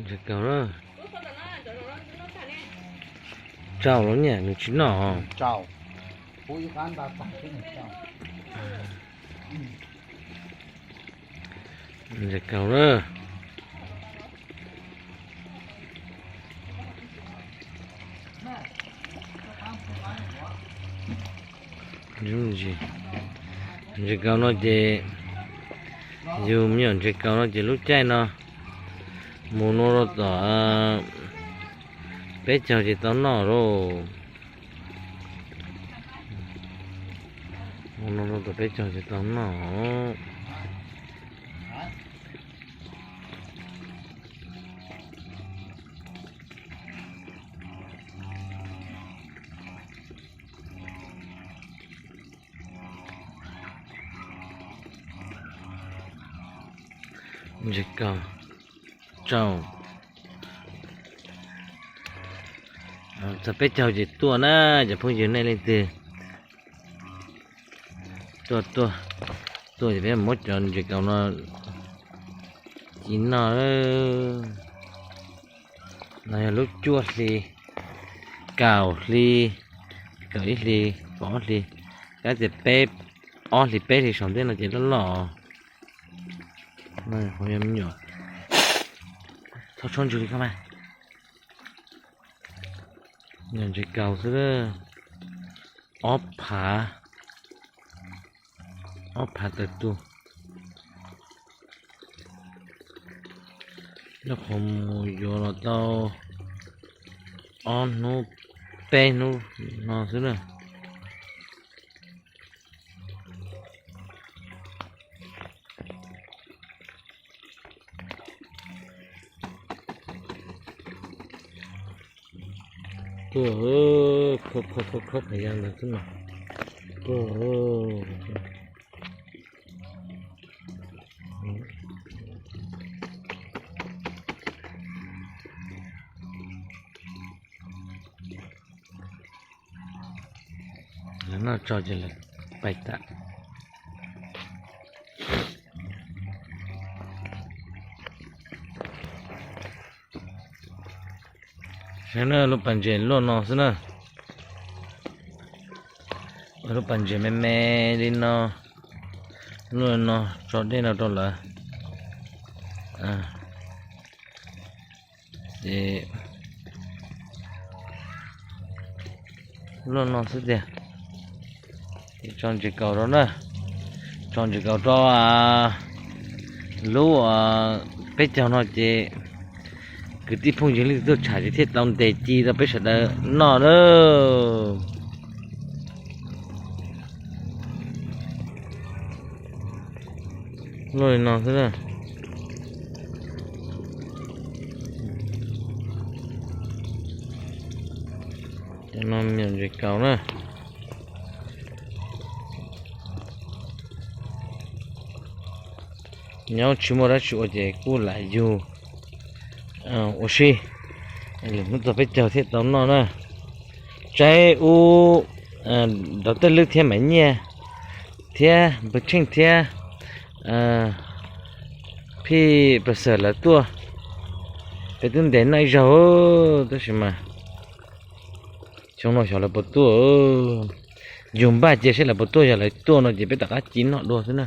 Ntses kaus na. Tsau los niam nws tsis noj. Ntses kaus na. Ntses kaus no ces yus me nyuam ntses kaus no ces lub caij no mus no rau tom peb caug ces tau noj lauj. Mus no rau tom peb caug ces tau noj. Ntses kaus tsau. Txog peb caug ces tuaj na, cov phooj ywg nej leej twg tuaj tuaj tuaj ces peb muab cov ntses kaus no ci noj. No yog lub cuaj hli, kaum hli, kaum ib hli, kaum ob hli, kab tias peb, ob hli peb hli saum ntej no ces loj loj. Qhov me nyuam txhob tshuab ntswg li koj mas. Nyuam ntses kaus xwb, ob phav, ob phav tawm tus. Nyob qhov mus yuav los tau ob hnub peb hnub no xwb na. Tuaj, khob khob khob khob qhov yas ntawd xwb mas. Tuaj. Lawv noj tso ces lawv pais tas. Saib na, lub pas ntses luaj no xwb na. Lub pas ntses me me li no, luaj no, tso dej no rau lawv. Ces luaj no xwb tiag. Tso ntses kaus rau na, tso ntses kaus rau lub peb caug no ces kwv tij phooj ywg leej twg tuaj tsham ces thiaj tau ntes ci rau peb sawv daws noj na. Luaj li no xwb na. Cov no me nyuam ntses kaus na. Nyob tsis muaj dab tsi ua ces kuj lam yug ua si, lwm hnub txog peb caug thiaj tau noj na. Tsaib ub, Dov Tej Lwb thiab Maiv Nyiaj thiab Npawg Tsheej thiab Phij Pawg Xawm lawv tuaj, peb twb ntes noj ib zaug, tab sis mas xyoo no xyov lawv puas tuaj. Yug npaj cia seb lawv puas tuaj, yog lawv tuaj no ces peb rov qab ci noj dua xwb na.